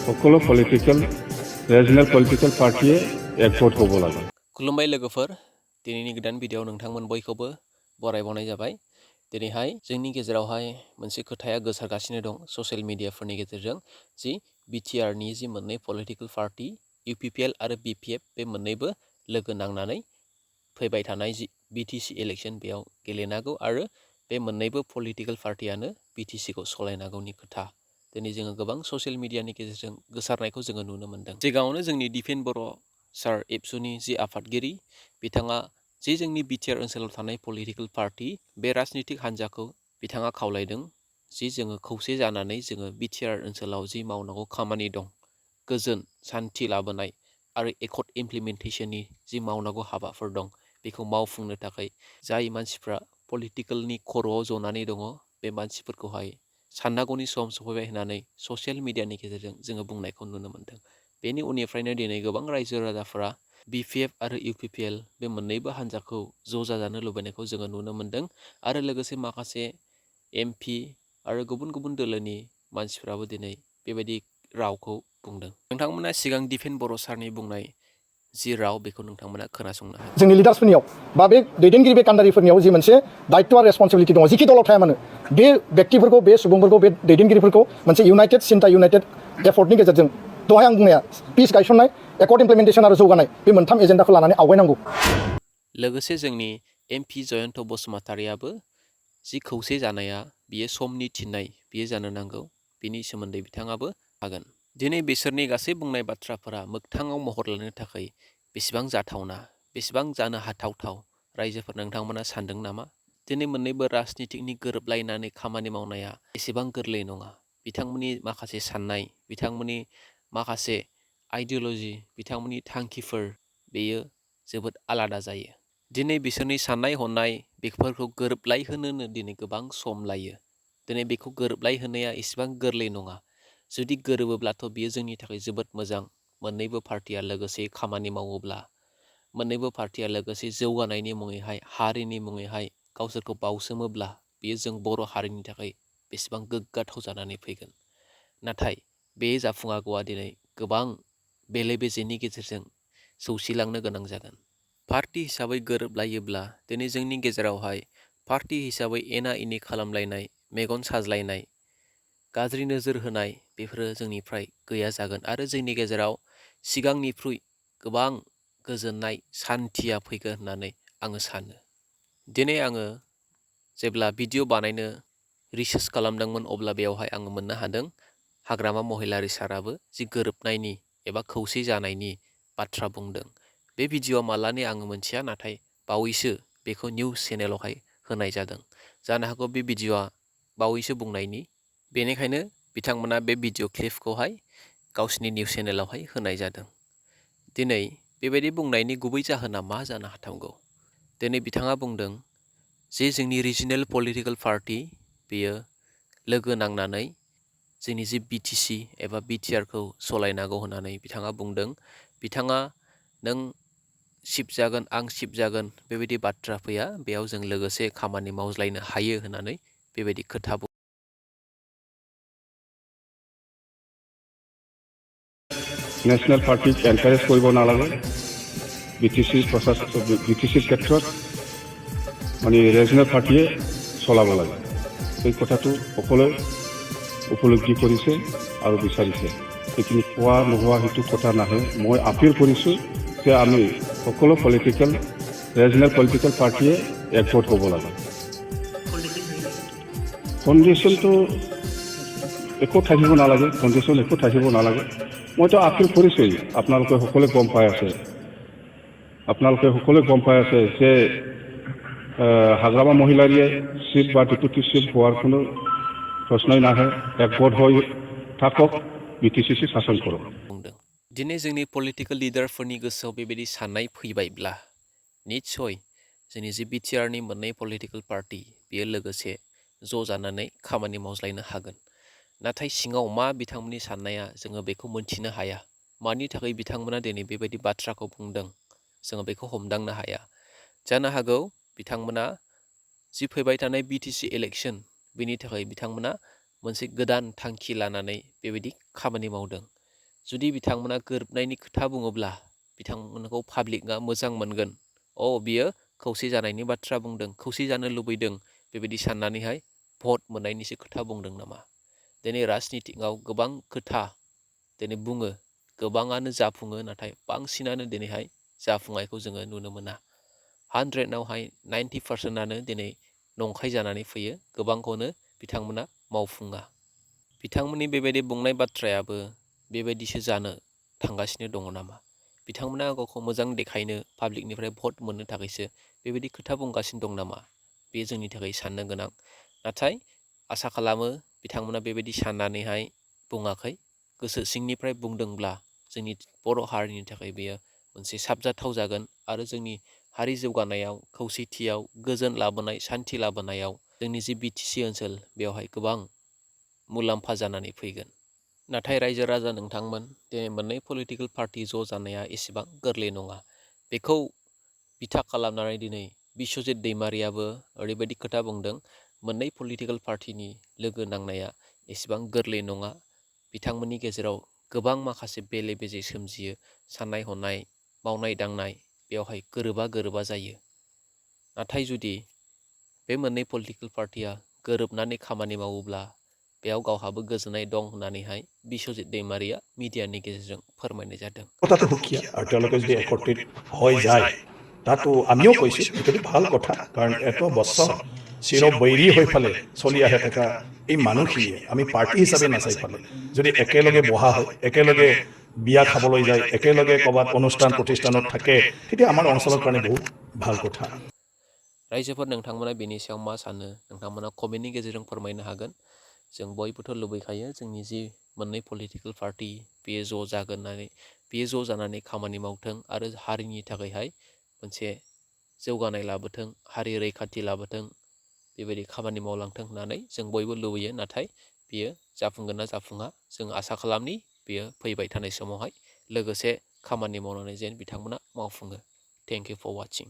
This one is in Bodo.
সকলো পলিটিক্যাল রিजनल पलिटिकल पार्टिया एक भोट होबो लागोन। खुलुमबाय लोगोफोर, दिनैनि गोदान भिडिअ नोंथांमोन बयखौबो बरायबावनाय जाबाय। दिनैहाय जोंनि गेजेरावहाय मोनसे खोथाया गोसारगासिनो दं ससियेल मिडियाफोरनि गेजेरजों जि बिटिआर नि जि मोननै पलिटिकल पार्टी इउपिपिएल आरो बिपिएफ बे मोननैबो लोगो नांनानै फैबाय थानाय जि बिटिसि इलेक्शन बेयाव गेलेनांगौ आरो बे मोननैबो पलिटिकल पार्टियानो बिटिसि खौ सलायनांगौनि खोथा दिनै जोङो गोबां ससियेल मिडियानि गेजेरजों गोसारनायखौ जोङो नुनो मोन्दों। सिगाङावनो जोंनि डिफेन बर' सार एबसुनि जि आफादगिरि बिथाङा जि जोंनि बिटिआर ओनसोलाव थानाय पलिटिकल पार्टी बे राजनितिक हान्जाखौ बिथाङा खावलायदों जि जोङो खौसे जानानै जोङो बिटिआर ओनसोलाव जि मावनांगौ खामानि दं गोजोन सान्थि लाबोनाय आरो एकर्ड इमप्लिमेन्टेशननि जि मावनांगौ हाबाफोर दं बेखौ मावफुंनो थाखाय जाय मानसिफ्रा पलिटिकेलनि खर'आव जनानै दङ बे मानसिफोरखौहाय साननांगौनि सम सफैबाय होननानै ससियेल मिडियानि गेजेरजों जोङो बुंनायखौ नुनो मोन्दों। बेनि उननिफ्रायनो दिनै गोबां रायजो राजाफोरा बिपिएफ आरो इउपिपिएल बे मोननैबो हान्जाखौ ज' जाजानो लुबैनायखौ जोङो नुनो मोन्दों आरो लोगोसे माखासे एमपि आरो गुबुन गुबुन दोलोनि मानसिफ्राबो दिनै बेबायदि रावखौ बुंदों। नोंथांमोना सिगां डिफेन बर' सारनि बुंनाय जि राव बेखौ नोंथांमोना खोनासंनो हागोन। जोंनि लिडार्सफोरनियाव बा बे दैदेनगिरि बे कान्डारिफोरनियाव जि मोनसे दायित्व आरो रेसपन्सिबिलिटि दङ जिखि दलाव थाया मानो बे व्यक्तिफोरखौ बे सुबुंफोरखौ बे दैदेनगिरिफोरखौ मोनसे इउनाइटेड सिन्था इउनाइटेड एफर्टनि गेजेरजों दहाय आं बुंनाया पिस गायसननाय एकर्ड इमप्लिमेन्टेशन आरो जौगानाय बे मोनथाम एजेन्डाखौ लानानै आवगायनांगौ। लोगोसे जोंनि एमपि जयन्त बसुमतारियाबो जि खौसे जानाया बियो समनि थिननाय बियो जानो नांगौ बिनि सोमोन्दै बिथाङाबो हागोन। दिनै बिसोरनि गासै बुंनाय बाथ्राफोरा मोगथाङाव महर लानो थाखाय बेसेबां जाथावना बेसेबां जानो हाथावथाव रायजोफोर नोंथांमोना सानदों नामा? दिनै मोननैबो राजनितिकनि गोरोबलायनानै खामानि मावनाया एसेबां गोरलै नङा। बिथांमोननि माखासे साननाय बिथांमोननि माखासे आइडिय'ल'जि बिथांमोननि थांखिफोर बेयो जोबोद आलादा जायो। दिनै बिसोरनि साननाय हनाय बेफोरखौ गोरोबलायहोनोनो दिनै गोबां सम लायो। दिनै बेखौ गोरोबलायहोनाया एसेबां गोरलै नङा। जुदि गोरोबोब्लाथ' बियो जोंनि थाखाय जोबोद मोजां। मोननैबो पार्टिया लोगोसे खामानि मावोब्ला मोननैबो पार्टिया लोगोसे जौगानायनि मुङैहाय हारिनि मुङैहाय गावसोरखौ बावसोमोब्ला बियो जों बर' हारिनि थाखाय बेसेबां गोग्गाथाव जानानै फैगोन। नाथाय बे जाफुङागौआ दिनै गोबां बेले बेजेनि गेजेरजों सौसिलांनो गोनां जागोन। पार्टी हिसाबै गोरोबलायोब्ला दिनै जोंनि गेजेरावहाय पार्टी हिसाबै एना एनि खालामलायनाय मेगन साज्लायनाय गाज्रि नोजोर होनाय बेफोरो जोंनिफ्राय गैया जागोन आरो जोंनि गेजेराव सिगांनिख्रुइ गोबां गोजोननाय सान्थिया फैगोन होननानै आङो सानो। दिनै आङो जेब्ला भिडिअ बानायनो रिसार्च खालामदोंमोन अब्ला बेवहाय आङो मोननो हादों हाग्रामा महिलारि साराबो जि गोरोबनायनि एबा खौसे जानायनि बाथ्रा बुंदों। बे भिडिअआ मालानि आङो मोनथिया नाथाय बावैसो बेखौ निउस चेनेलावहाय होनाय जादों। जानो हागौ बे भिडिअआ बावैसो बुंनायनि बेनिखायनो बिथांमोना बे भिडिअ क्लिपखौहाय गावसिनि निउस चेनेलावहाय होनाय जादों। दिनै बेबायदि बुंनायनि गुबै जाहोना मा जानो हाथावगौ? दिनै बिथाङा बुंदों जे जोंनि रिजनेल पलिटिकल पार्टी बेयो लोगो नांनानै जोंनि जि बिटिसि एबा बिटिआरखौ सलायनांगौ होननानै बिथाङा बुंदों। बिथाङा नों सिबजागोन आं सिबजागोन बेबायदि बाथ्रा फैया बेयाव जों लोगोसे खामानि मावज्लायनो हायो होननानै बेबायदि खोथा नेशनल पार्टी एनकारेज কৰিব নালাগে বিটিসি প্ৰচাৰ বিটিসিৰ ক্ষেত্ৰত মানে ৰিজনেল পাৰ্টিয়ে চলাব লাগে এই কথাটো সকলোৱে উপলব্ধি কৰিছে আৰু বিচাৰিছে। এইখিনি কোৱা নোহোৱা সেইটো কথা নাহে। মই আপিল কৰিছোঁ যে আমি সকলো পলিটিকেল ৰিজনেল পলিটিকেল পাৰ্টিয়ে এক ভোট হ'ব লাগে। কণ্ডিশ্যনটো একো থাকিব নালাগে, কণ্ডিশ্যন একো থাকিব নালাগে। মইতো আপিল কৰিছোঁই, আপোনালোকে সকলোৱে গম পাই আছে। আপোনালোকে সকলোৱে গম পাই আছে যে হাগ্ৰামা মহিলাৰীয়ে চিফ বা ডেপুটি চিফ হোৱাৰ কোনো প্ৰশ্নই নাহে। এক ভোট হৈ থাকক, বিটিসি শাসন কৰক। दिनै जोंनि पलिटिकल लिडारफोरनि गोसोआव बेबायदि साननाय फैबायब्ला निस्सय जोंनि जि बिटिआरनि मोननै पलिटिकल पार्टी बेयो लोगोसे ज' जानानै खामानि मावज्लायनो हागोन। नाथाय सिङाव मा बिथांमोननि साननाया जोङो बेखौ मोनथिनो हाया। मानि थाखाय बिथांमोना दिनै बेबायदि बाथ्राखौ बुंदों जोङो बेखौ हमदांनो हाया। जानो हागौ बिथांमोना जि फैबाय थानाय बिटिसि इलेक्शन बेनि थाखाय बिथांमोना मोनसे गोदान थांखि लानानै बेबायदि खामानि मावदों। जुदि बिथांमोना गोरोबनायनि खोथा बुङोब्ला बिथांमोनखौ पाब्लिकआ मोजां मोनगोन। बियो खौसे जानायनि बाथ्रा बुंदों, खौसे जानो लुबैदों, बेबायदि साननानैहाय भट मोननायनिसो खोथा बुंदों नामा? दिनै राजनितिकआव गोबां खोथा दिनै बुङो, गोबाङानो जाफुङो, नाथाय बांसिनानो दिनैहाय जाफुंनायखौ जोङो नुनो मोना। 100आवहाय 90%आनो दिनै नंखाय जानानै फैयो, गोबांखौनो बिथांमोना मावफुङा। बिथांमोननि बेबायदि बुंनाय बाथ्रायाबो बेबायदिसो जानो थांगासिनो दङ नामा? बिथांमोना गावखौ मोजां देखायनो, पाब्लिकनिफ्राय भट मोननो थाखायसो बेबायदि खोथा बुंगासिनो दं नामा? बे जोंनि थाखाय साननो गोनां। नाथाय आसा खालामो बिथांमोना बेबायदि साननानैहाय बुङाखै। गोसो सिंनिफ्राय बुंदोंब्ला जोंनि बर' हारिनि थाखाय बेयो मोनसे साबजाथाव जागोन आरो जोंनि हारि जौगानायाव, खौसेथियाव, गोजोन लाबोनाय, सान्थि लाबोनायाव जोंनि जि बिटिसि ओनसोल बेवहाय गोबां मुलाम्फा जानानै फैगोन। नाथाय रायजो राजा नोंथांमोन, दिनै मोननै पलिटिकेल पार्टि ज' जानाया एसेबां गोरलै नङा। बेखौ बिथा खालामनानै दिनै बिस्वजित दैमारियाबो ओरैबायदि खोथा बुंदों, मोननै पलिटिकेल पार्टिनि लोगो नांनाया एसेबां गोरलै नङा। बिथांमोननि गेजेराव गोबां माखासे बेले बेजे सोमजियो, साननाय हनाय, मावनाय दांनाय बेवहाय गोरोबा जायो। नाथाय जुदि बे मोननै पलिटिकेल पार्टिया गोरोबनानै खामानि मावोब्ला बेयाव गावहाबो गोजोननाय दं होननानैहाय বিশ্বজিৎ दैमारिয়া মিডিয়াनि गेजेरजों फोरमायनाय जादों। কথাটো সুকীয়া আৰু তেওঁলোকে যদি একত্ৰিত হৈ যায়, তাতো আমিও কৈছোঁ এইটো ভাল কথা, কাৰণ এত বছৰ চিৰবৈৰী হৈ ফালে চলি আহে থকা এই মানুহখিনিয়ে আমি পাৰ্টি হিচাপে নাচাই ফালে যদি একেলগে বহা হয়, একেলগে বিয়া খাবলৈ যায়, একেলগে ক'ৰবাত অনুষ্ঠান প্ৰতিষ্ঠানত থাকে, তেতিয়া আমাৰ অঞ্চলৰ কাৰণে বহুত ভাল কথা। रायजोफोर नोंथांमोना बेनि सायाव मा सानो? नोंथांमोना कमेन्टनि गेजेरजों फोरमायनो हागोन। जों बयबोथ' लुबैखायो जोंनि जि मोननै पलिटिकेल पार्टि बेयो ज' जागोन होननानै, बेयो ज' जानानै खामानि मावथों आरो हारिनि थाखायहाय मोनसे जौगानाय लाबोथों, हारि रैखाथि लाबोथों, बेबायदि खामानि मावलांथों होननानै जों बयबो लुबैयो। नाथाय बेयो जाफुंगोन ना जाफुङा जों आसा खालामनि बेयो फैबाय थानाय समावहाय लोगोसे खामानि मावनानै जेन बिथांमोना मावफुङो। Thank you for वाचिं।